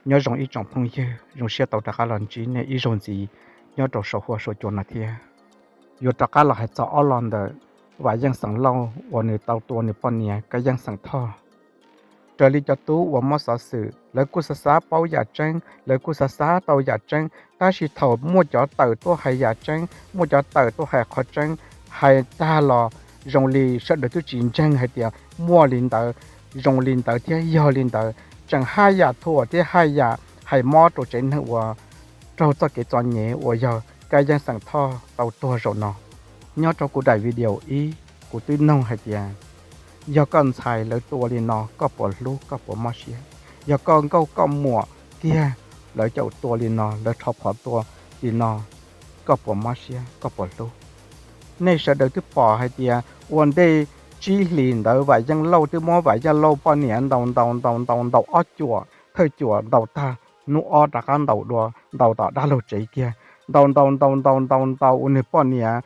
Nyob zoo ib tsoom phooj ywg, zoo siab tau rov qab los ntsib nej ib zaug ntxiv nyob rau saum huab saum cua no thiab. Yuav rov qab los hais txog ob lo ntawm Vam Yeej xeem Lauj uas nws tau tua nws poj niam Kab Yeeb xeem Thoj. Raws li cov tub uas muab xov xwm, lawv kuj xav xav paub yam tseeb, lawv kuj xav xav tau yam tseeb, tab sis thaum muaj cov tawm tuaj hais yam tseeb, muaj cov tawm tuaj hais qhov tseeb, hais tag los zoo li sawv daws twb tsis ntseeg hais tias muaj li ntawd, zoo li ntawd thiab yog li ntawd, tseem haj yam thuam thiab haj yam hais mob rau tsev neeg uas raug txoj kev txom nyem uas yog Kab Yeeb xeem Thoj tau tuag zaum no. Nyob rau kuv daim video ib, kuv twb noog hais tias, yog koj ntxhais lawv tua li no koj puas hlub koj puas mob siab? Yog koj nkauj koj muam kiag lawv caum tua li no, lawv rho phom tua li no, koj puas mob siab koj puas hlub? Nej sawv daws twb pom hais tias ua ntej tsib hlis ntawd Vam Yeej Lauj twb muab Vam Yeej Lauj poj niam ntaus ntaus ntaus ntaus ntaus ob cuam thawj cuam ntaus tag, hnub ob rov qab ntaus dua ntaus tom dab laug tsev kiag, ntaus ntaus ntaus ntaus ntaus ntaus ua nws poj niam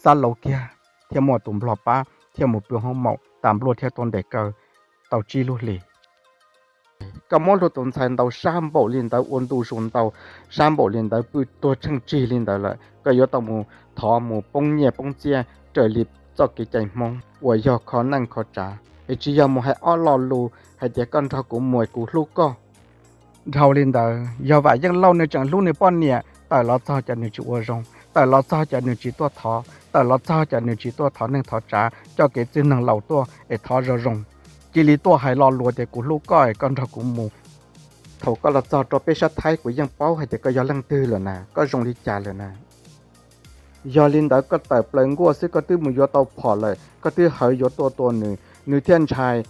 xab laus kiag, thiaj muaj tus nplog pab thiaj mus pw hoob maum tas npluaj thiab tuaj ntes kaw tau tsib lub hlis. Koj muab luag tus ntxhais ntaus sab npaum li ntawd, ua ntu zus ntaus sab npaum li ntawd, pw tuag tsheej tsig li ntawd lawm, koj yuav tau mus thov mus poob nyiaj poob txiaj raws li txoj kev cai Hmoob uas yog kho neej kho tsav, es tsis yog mus hais ob lo lus hais tias koj nrog kuv mus kuv hlub koj. Dhau li ntawd, yog Vam Yeej Lauj nws tseem hlub nws poj niam, tawm los txog ces nws tsis ua zoo, tawm los txog ces nws tsis tuaj thov, tawm los txog ces nws tsis tuaj thov neej thov tsav, coj kev txwj neeg laus tuaj es thov zoo zoo, cia li tuaj hais lo lus tias kuv hlub koj es koj nrog kuv mus. Thaum koj los txog rau peb sab Thaib kuv yeej paub hais tias koj yog leej twg lawm na, koj zoo li cas lawm na. Yog li ntawd koj tawm plaws nkuaj xwb koj twb mus yuav tau phom lawm, koj twb hawv yuav tuaj tua nws, nws thiaj ntshai,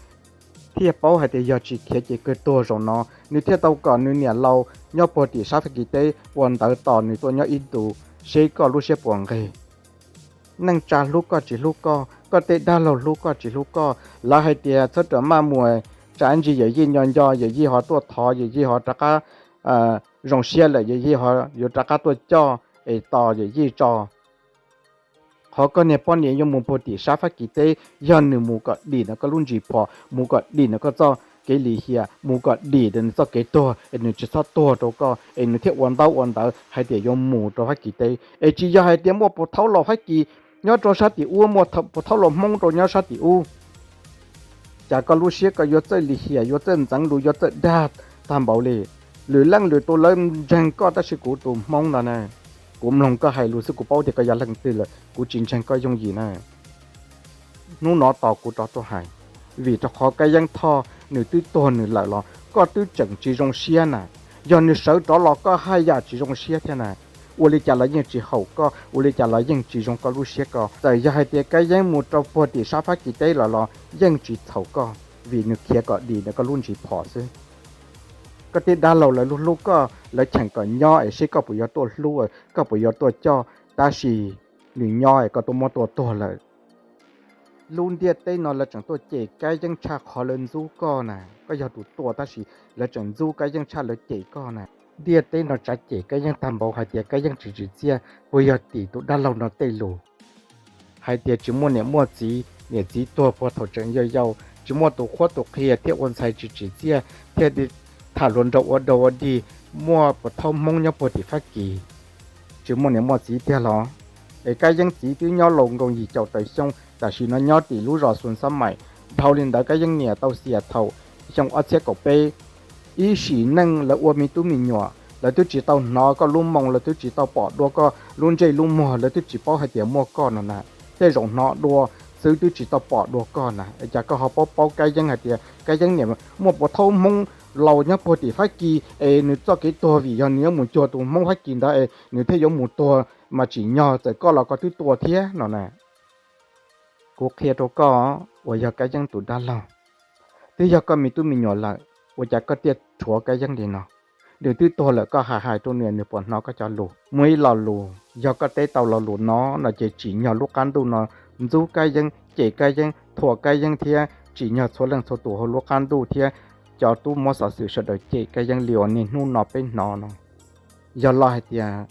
thiaj paub hais tias yog tsis khiav ces kawg tuag zaum no, nws thiaj tau kom nws niam laus nyob puag tim sab Fab Kis teb ua ntawv tos nws tuaj nyob ib ntus, seb koj lub siab puas nqig. Neej tsa hlub koj tsis hlub koj, koj tej dab laug hlub koj tsis hlub koj, lawv hais tias txhob rawm maj mus, tsam ntsis yawm yij nco nco, yawm yij ho tuaj thov, yawm yij ho rov qab zoo siab lawm, yawm yij ho yuav rov qab tuaj coj es tos yawm yij tso. Qhov koj niag poj niam yuav mus puag tim sab Fab Kis teb, yog nws mus kom dim ntawm koj lub ntsis phom, mus kom dim ntawm koj txoj kev lim hiam, mus kom dim ntawm nws txoj kev tuag es nws tsis txhob tuag rau koj, es nws thiaj ua ntaub ua ntawv hais tias yuav mus rau Fab Kis teb. Es tsis yog hais tias muaj puas thaub los Fab Kis nyob rau sab tim ub, muaj puas thaub los Hmoob rau nyob sab tim ub, cas koj lub siab koj yuav txawj lim hiam, yuav txawj ntxeev lus, yuav txawj dag tag npaum li. Lwm leej lwm tus lawv ntseeg koj tab sis kuv tus Hmoob no na, kuv mloog koj hais lus xwb kuv paub tias koj yog leej twg lawm, kuv tsis ntseeg koj yooj yim na. Hnub no tos kuv rov tuaj hais, vim rau qhov Kab Yeeb Thoj nws twb tuag nws lawm los koj twb tseem tsis zoo siab na. Yog nws sawv rov los koj haj yam tsis zoo siab thiab na. Ua li cas los yeej tsis haum koj, ua li cas los yeej tsis zoo koj lub siab ko. Txawm yog hais tias Kab Yeeb mus rau puag tim sab Fab Kis teb lawm los yeej tsis txhaum koj, vim nws khiav kom dim ntawm koj lub ntsis phom xwb. Koj tej dab laug lawv hlub koj, lawv cheem kom nyob es seb koj puas yuav tuaj hlub, koj puas yuav tuaj coj, tab sis nws nyob es koj tuaj muab tua tuag lawm. Lub ntiaj teb no lawv tseem tuaj cem Kab Yeeb tshaj qhov lawv ntxub koj na. Koj yog tus tua tab sis lawv tseem ntxub Kab Yeeb tshaj lawv cem koj na. Ntiaj teb no tsav cem Kab Yeeb tag npaum hais tias Kab Yeeb tsis tsim txiaj, puas yog tim tus dab laug no tej lus hais tias tsis muaj niam muaj txiv, niam txiv tuag puag thaum tseem yau yau, tsis muaj tus qhuab tus qhia thiab ua ntxhais tsis tsim txiaj, thiaj tham hluas nraug ua dog ua dig, muaj puas thaub Hmoob nyob puag tim Fab Kis, tsis muaj niam muaj txiv tiag los? Es Kab Yeeb txiv twb nyob laus nkoos yim caum tawm xyoo, tam sim no nyob tim lub zos Xus Xab Maim. Dhau li ntawd Kab Yeeb niam tau xiam thaum xyoo ob txhiab kaum peb. Ib sim neej lawv ua me tub me nyuam lawv twb tsis tau hnov koj lub moo, lawv twb tsis tau pom dua koj lub ntsej lub muag, lawv twb tsis paub hais tias muaj koj no na. Tej zaum hnov dua xwb twb tsis tau pom dua koj na. Es cas koj ho paub paub Kab Yeeb hais tias Kab Yeeb niam muaj puas thaub Hmoob laus nyob puag tim Fab Kis es nws txoj kev tuag vim yog nws yuav mus cuag tus Hmoob Fab Kis ntawd es nws thiaj yuav mus tuag mas tsim nyog txawm koj los koj twb tua thiab no na. Kuv qhia rau koj uas yog Kab Yeeb tus dab laug, twb yog koj me tub me nyuam lawm, ua cas koj thiaj rhuav Kab Yeeb li no? Nws twb tuag lawm koj hais hais rau nws, nws puas hnov koj cov lus? Muaj ib lo lus, yog koj teb tau lo lus no no ces tsim nyog lub qab ntuj no ntxub Kab Yeeb, cem Kab Yeeb, thuam Kab Yeeb thiab tsim nyog txhua leej txhua tus hauv lub qab ntuj thiab cov tub muab xov xwm sawv daws cem Kab Yeeb li uas niaj hnub no peb hnov no. Yog lo hais tias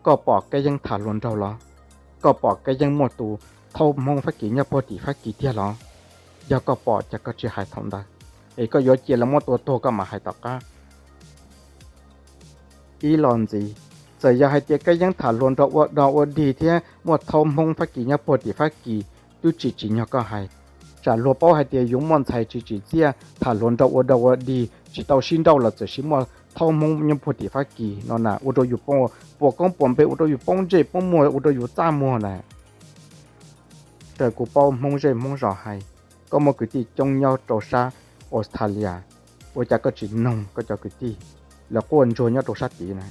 koj pom Kab Yeeb tham hluas nraug los? Koj pom Kab Yeeb muaj tus thaub Hmoob Fab Kis nyob puag tim Fab Kis tiag los? Yog koj pom cas koj tsis hais thaum ntawd, es koj yuav cia lawv muab tua tuag koj mam hais tom qab? Ib los ntxiv, txawm yog hais tias koj yeej tham hluas nraug ua dog ua dig thiab muaj thaub Hmoob Fab Kis nyob puag tim Fab Kis twb tsis tsim nyog koj hais. Tsam luag paub hais tias yus muaj ntxhais tsis tsim txiaj, tham hluas nraug ua dog ua dig tsis tau sib nrauj los txawm sis muaj thaub Hmoob nyob puag tim Fab Kis no na, ua rau yus poob, puas koob puas npe, ua rau yus poob ntsej poob muag, ua rau yus txaj muag na. Raws kuv paub Hmoob zej Hmoob zos hais, koj muaj kwv tij coob nyob rau sab Australia, ua cas koj tsis noog koj cov kwv tij, lawv quaj ntsuag nyob rau sab tid na.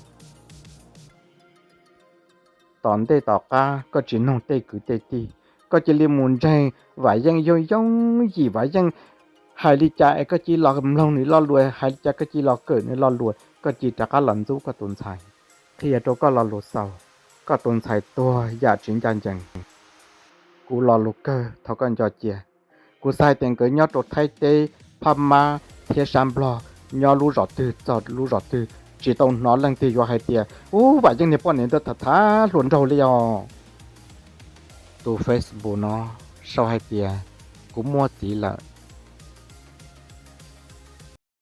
Tom ntej tom qab koj tsis noog tej kwv tej tij, koj cia li mus ntseeg Vam Yeej yooj yooj yim, Vam Yeej hais li cas es koj cia li los mloog nws lo lus, hais li cas koj cia li los kawm nws lo lus, koj cia li rov qab los ntxub koj tus ntxhais. Qhia rau koj lo lus xaus, koj tus ntxhais tuag yam tsis ncaj ncees. Kuv lo lus kawg thov koj nco cia. Kuv xav hais tias nkawd nyob rau Thaib teb, Phab Mab thiab sab Nplog, nyob lub zos twg txog lub zos twg, tsis tau hnov leej twg yuav hais tias ub, Vam Yeej niag poj niam ntawd tham tham hluas nraug li os. Tus Facebook no sau hais tias kuv muaj txiv lawm,